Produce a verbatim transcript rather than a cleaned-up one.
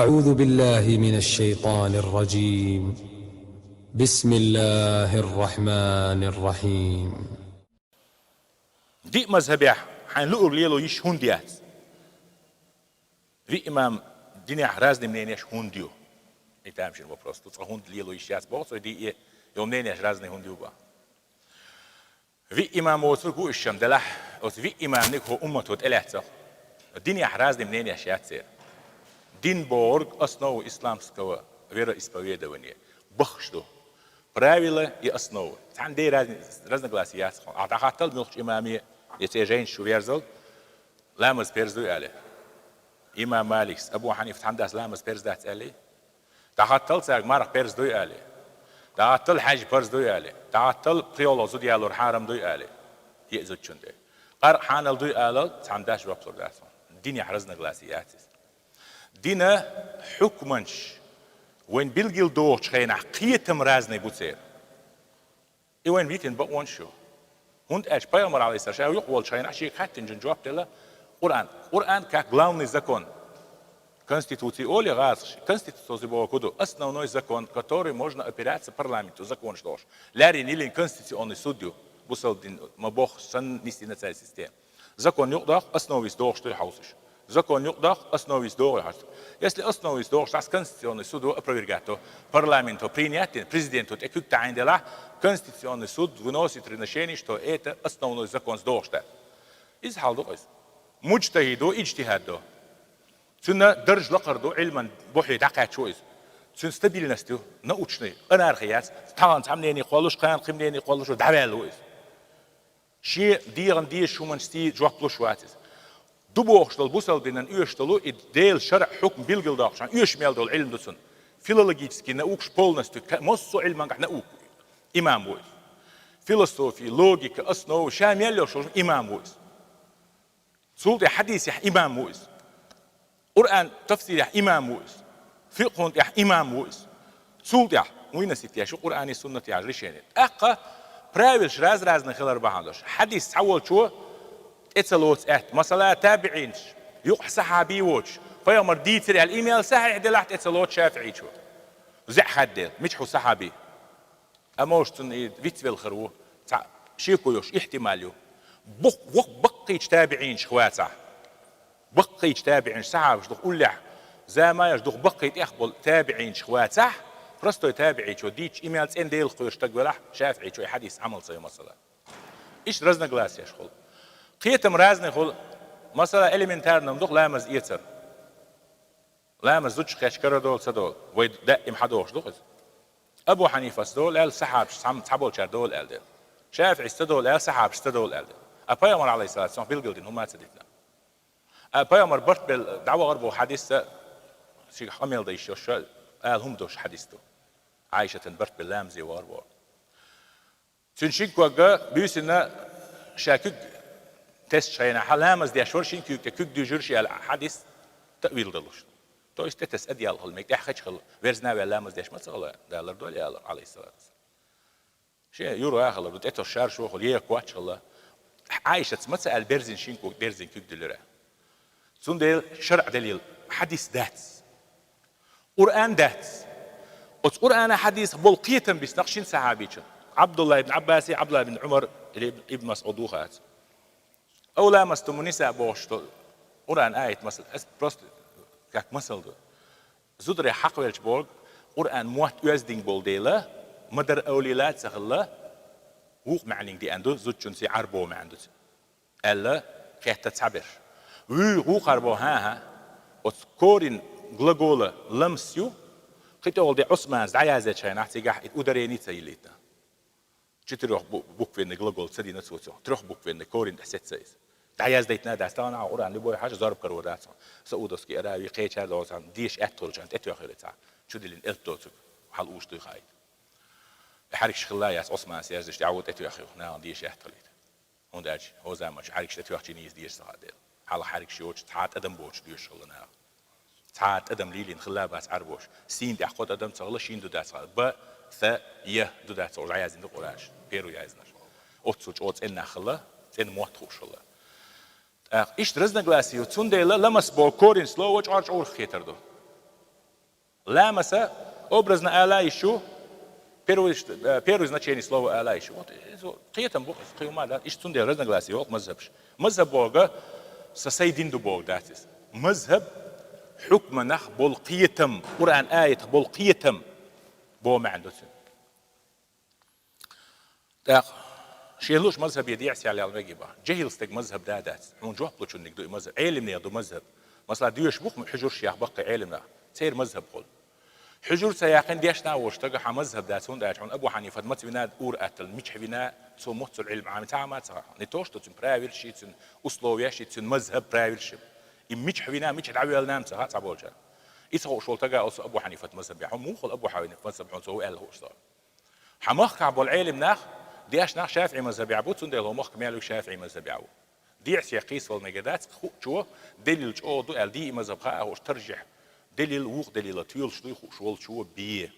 أعوذ بالله من الشيطان الرجيم. بسم الله الرحمن الرحيم. Диъ мазхабехь хьайна луъург лело йиш хӀунда яц? Виъ имам динехь разный мнениеш хӀунда ю? И тамашийна вопрос ду. Цкъа хӀунда лело йиш яц боху цо, диъе, йо мнениеш разный хӀунда ю боху. Виъ имам воцург ву уьш шам делахь, оцу виъ имамниг хӀо уммато тӀелаьцна. Динехь разный мнениеш яц церан. Дин бохург основа исламского вероисповедования. Баххаш ду. Правила и основы. Цхьана де разни-, разногласие яц хьуна. Ахьа дӀахаттал муьлххачу имаме, я цӀе жайнаш шу верзал, ламаз перз дуй аьлла. Имам Маликс, Абу Хьанифа цхьана дас ламаз перз дац аьллий? ДӀахаттал цаьрга марха перз дуй аьлла. ДӀахаттал хьаьж парз дуй аьлла. ДӀахаттал пхиола зуда ялор хьарам дуй аьлла. Е зудчун тӀе. Къаркъа хьанал дуй алал, цхьана дас жоп лур дац хьуна. Динехь разногласие яц иза. Дина хьукманаш вайн билггал дохучу хенахь кхетам разный бу церан. И вайн витина бакъонаш ю. ХӀунда аьлча пайхамар Ӏалайхиссалам ша юкъа волчу хенахь шега хаттинчун жоп делла Къуръан. Къуръан как главный закон. Конституция оле гӀазаш. Конституция боху ду. Основной закон, который можно опираться парламенту, законаш дохуш. Ларин йилин конституционный суд ю. Бусалба дин ма боху санна нисдина цаьрга система. Закон юкъадоккху, основис дохуш дуй хьовсуш. Закон юкъадоккху, основис дохуй хьовсуш. Если основис дохуш, дас конституционный судо опровергать до, парламенто принять дина, президенто тӀе куьг таӀийна делахь, конституционный суд выносит решение, что это основной закон дохуш дац. Иза хьал ду иза. Муджтахидо, иджтихад до. Цуьнан дарж лакхара ду, Ӏилман бухье дӀакхаьччо иза. Цуьнан стабильность ю, научный, анархи яц, тахана цхьа мнение кхоллуш, кхана кхин мнение кхоллуш, дӀаваьлла ву иза. Шен дегӀан дезачу хӀуманаш сий жоп луш вац иза. Ду бохуш долу бусалба динан оьшуш долу и Делан шаръ хьукм билггал доккхуш, оьшуш мел долу Ӏилма ду цунна. Филологический наукаш полностью, ка-, массо а Ӏилмангахь наука имам ву иза. Философия, логика, основа, ша мел йолуш волу имам ву иза. Цул тӀе хьадисехь имам ву иза. Къуръан тафсирехь имам ву иза. Фикъхун тӀехь имам ву иза. Цул тӀехь вуйнаситтеш ю Къуръани суннати яхьаш решение. ТӀаккха правилаш раз-разный хилар бахьана долуш. Хьадис цхьа волчо тӀе ца лоцу аьтта. Масала, табиӀинаш, юкъахь сахьаби воцуш, пайхамар дийцира аьлла, и мел сахьихь делахь тӀе ца лоцу шафиӀичо. ЗаьӀ хаддел, мичахь ву сахьаби? Амма уьш цунна и вицвелхар ву, цхьа шеко йолуш ихтимал ю. Бух-, вох-, баккхийчу табиӀинчух вацахь. Баккхийчу табиӀинчу сахьабаш дукха уллехь, заманаш дукха баккхий тӀех болу табиӀинчух вацахь, простой табиӀичо дийчу и мел цӀена Делах кхоьруш стаг велахь, шафиӀичо и хьадис Ӏамал ца йо масала. Иштта разногласиеш хуьлу. Кхетам разный хуьлу. Масала, элементарно ма ду ламаз эцар. Ламаз зудчух кхечу кара долу, ца долу. Вай даим хьадохуш ду иза. Абу Хьанифас долу аьлла, сахьабаш цхьам-, цхьаболчара долу аьлла дела. ШафиӀис ца долу аьлла, сахьабаш ца долу аьлла дела. А пайхамар, Ӏалайхиссалату вассалам, билггал дина хӀума ца дитина. А пайхамар барт белла дӀавахар боху хьадисца, шига къамел дан йиш йолуш, ала хӀума долуш хьадис ду. Ӏайшатан барт белла ламазе вахар боху. Цуьнан шин ког буьйсанна ша куьг тесачу хенахь, ламаз деш вара, шин куьйга тӀе куьг дуьйжира ша аьлла хьадис таъвил далуш. То есть тӀетаса одеял хила мега, тӀаьхьа хечахьала, верзина а ваьлла ламаз деш ма ца хила, далар долу аьлла, Ӏалайхиссалату вассалам. Шен юра а хилар ду, тӀетосу шаршо а хила, еха коч а хила. Ӏайшатца ма ца аьлла, берзина шин куьг, берзина куьг дуьллира. Цундела шаръ далил хьадис дац. Къуръан дац. Оцу Къуръана, хьадисах болу кхетам бисна шина сахьабичун. Ӏабдулла ибн Ӏаббаси, Ӏабдулла ибн Ӏумар или ибн МасӀуд ву хац. Ав ламастуму ниса бохуш долу Къуръан аят, масала, ас просто как масал ду. Зударий хьакхавелча бохург, Къуръан мотт оьздинг болу дела, ма-дарра авлила а ца хилла, вукху маьӀнинг деана ду, зудчунца Ӏар боху маьӀна ду цуьнан. Аьлла, кхетта цхьаберш. Вуьйху вукхара боху, хӀан-хӀа, оцу корень глагола ламс ю, кхин тӀехула де Ӏусманца дӀаяздечу хенахь цигахь и ударение ца йиллийтина. Четырёх бу-, буквенный глагол ца дина цо цунах. Трёх буквенный корень тӀе сецна иза. ДӀаяздайтина а дац, тахана а Къуръан любой хьажа, зорба карор дац хьуна. Саудовский Аравия, кхечара а долу цхьа деша аьтта хуьлучарна тӀетоьхна хилла цхьа. Чудиллина элп доцург хьалауш дуй хаийта. Хьаьркаш хилла а яц, Ӏусманца яздеш, тӀаьхьо тӀетоьхна хилла, нахана деша аьтта хилийта. ХӀунда аьлча хӀокху заманчохь хьаьркаш тӀетоьхчий нийса дезаш ца хаьа дела. Хьалха хьаьркаш йоцуш, цхьа а тӀадам боцуш доьшуш хилла наха. Цхьа а тӀадам лийлина хилла а бац Ӏар бохуш. Сийна тӀехь кхо тӀадам ца хилла, шина ду дац хьала. Б, С, Й ду дац хьуна, яздина ду Къуръанаш. Первый яздинарш. Оццул чӀогӀа цӀена нах хилла, цӀена мотт хууш хилла. ТӀаккха иштта разногласие ю, цундела ламас боху корень слова чӀор-чӀорах хетар ду. Ламаса образно ала йиш ю, первый, э, первый значение слова ала йиш ю. Вот, э, кхетам бу, кхиума, да, иштта цундела разногласие йолу мазхабаш. Мазхаб бохург сан, сайн дин ду бохург дац иза. Мазхаб хьукманах болу кхетам, Къуръан аятах болу кхетам боху маьӀна ду цуьнан. ТӀаккха шен лууш мазхабе дехьа сел ял мегий баха. Жехьил стеган мазхаб да дац. Хьуна жоп лучунниг ду и мазхаб. Ӏелимнехан ду мазхаб. Масала, доьшуш бу-кх хьуьжарш яха баккхий Ӏелимнах. Церан мазхаб хуьлу. Хьуьжар ца яьккхина дешна а волуш стага хьан мазхаб дац, хӀунда аьлча хьуна Абу Хьанифат маца вина, ур-атталла мичахь вина, цо моццул Ӏилма Ӏамийна ца хаа. Не то, что цуьнан правилаш, цуьнан условияш, цуьнан мазхаб правилаш. И мичахь вина, мичахь дӀавоьллина ца хаьа цхьаболчарна. И ца хууш волу стага олу со Абу Хьанифат мазхабехь ву, муха олу Абу Хьанифат мазхабехь ву, цо ву аьлла хууш со. Хьан махкахь болу Ӏелимнах, дешнах ШафиӀи мазхабехь бу, цундела хӀокху махка мел вуьгу ШафиӀи мазхабехь ву. Дехьа сел кхийсавала мегар дац, хуучо делил чӀогӀа ду аьлла, диъ мазхаб хаа а хууш, таржихь, делил вукху делила тоьлуш дуй хууш волчо бен.